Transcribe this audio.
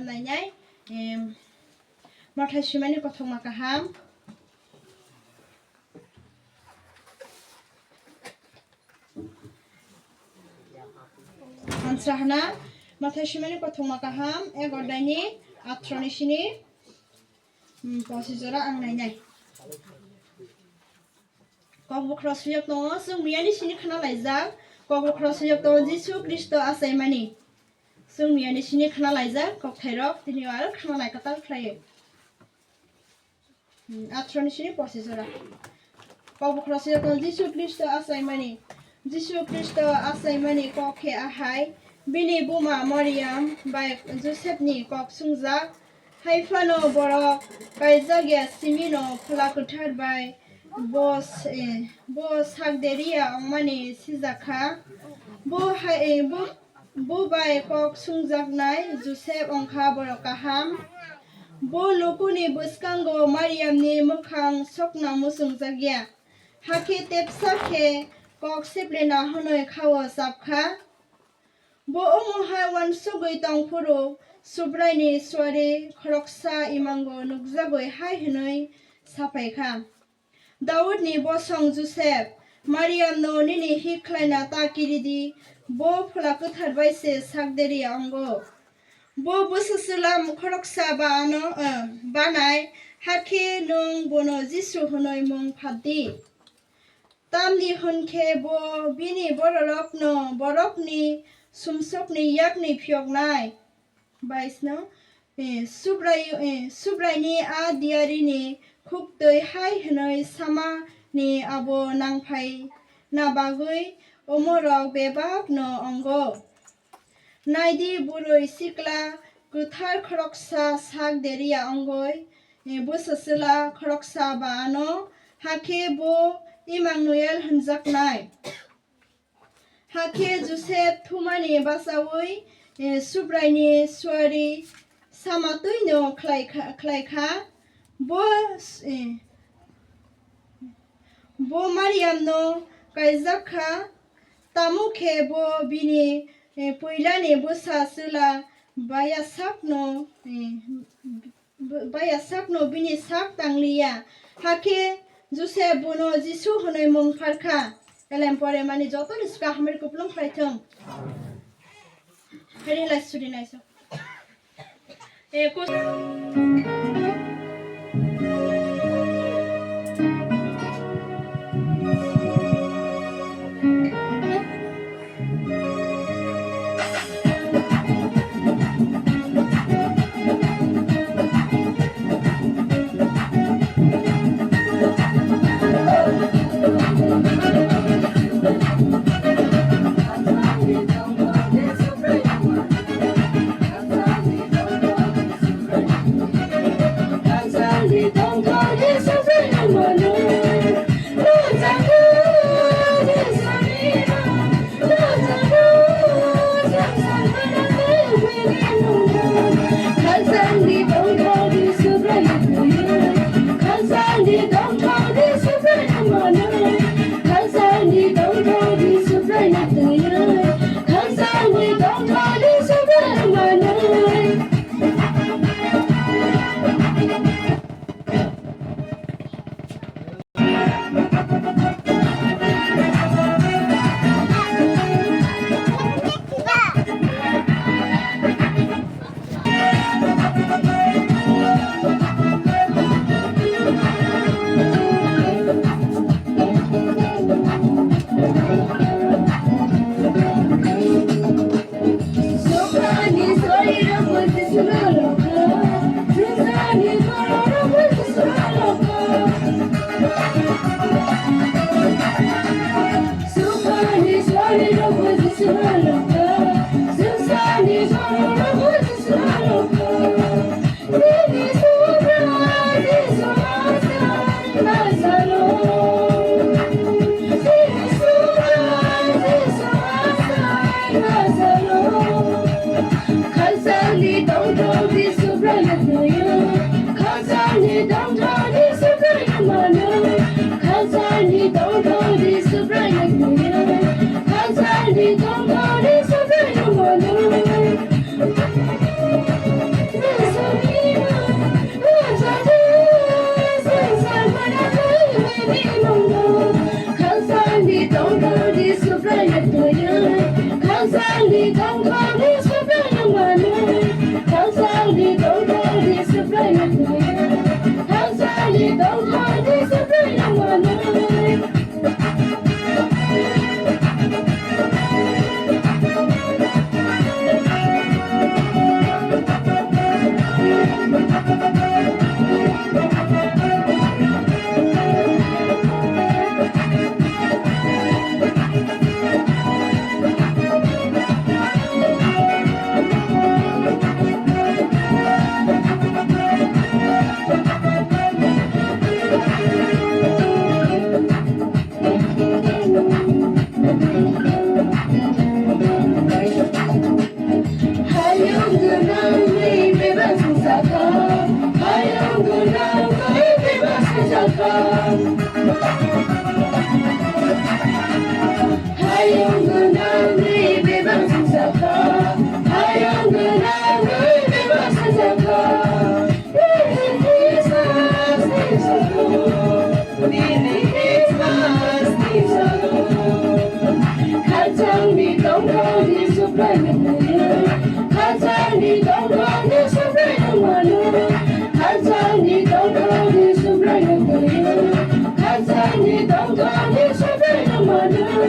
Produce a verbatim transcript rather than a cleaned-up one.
Nainai, em, Mathai swimani kothoma kaham. Ansra hana, Mathai swimani kothoma kaham, ek odai ni atro ni sini, em, posi jora ang nainai. Kokbokhorok suyok tongo, chwng miyani sini khna laijak. Kokbokhorok suyok tongo, Jisu Khristo achaimani. Chwng miyani sini khna laijak, kokthairok tini o aro khna lai kwtal khlaio. Hmm, atro ni sini posi jora. Kokbokhorok suyok tongo, Jisu Khristo achaimani. Jisu Khristo achaimani kok khe ahai, bini buma Mariam bai Joseph ni kok swngjak. Hai phano borok kaijak ya simi no Phola Kwthar bai bo s-, eh, bo sak deri ya wngmani sijak kha. Bo hai, eh, bo, bo bai kok swngjaknai Joseph wng kha borok kaham. Bo lukuni bwskango Mariam ni mwkhang sokna muchungjak ya. Hakhe tepsa khe kok seplena hwnwi khao chap kha. Bo omo hai uansugwi tong phuru Subraini suari khoroksa imango nukjagwi hai hwnwi sa phai kha, Daudni bosong Joseph, Mariamno nini hik khlaina ta kiri di, bo Phola Kwthar bai se sak deri ya wngo. Bo bwswswla khoroksa ba ano, eh, banai, hakhe nwng bono Jisu hwnwi mung phat di. Tamni hwn khe bo bini bororokno borokni sumsokni yakni phiyoknai. Bais no, eh, Subrai, eh, Subraini a diarini khuktwi hai hwnwi samani abo nangphaina bagwi omorok bebak no wngo. Naidi, bwrwi sikla kwthar khoroksa sak deri ya wngwi, eh, bwswswla khoroksa ba ano, hakhe bo Imanuel hwnjaknai. Hakhe Joseph thumani bachaui, eh, Subraini suari sama twino khlai kha, khlai kha. Bo, eh, bo Mariamno kaijak kha, tamo khe bo bini, eh, puilani bwsa chwla baya sakno, eh, b-, baya sakno bini sak tangliya. Hakhe Joseph bono Jisu hwnwi mung pharkha. Elem pore mani jotoni swkang hamari kupulung khlai thung. Pheri lai suri naisok. Eh, kus- Khajangni tongthokni Subraiyung thwiyo. Khajangni tongthokni Subraiyung mano. Khajangni tongthokni Subraiyung thwiyo. Khajangni tongthokni Subraiyung mano.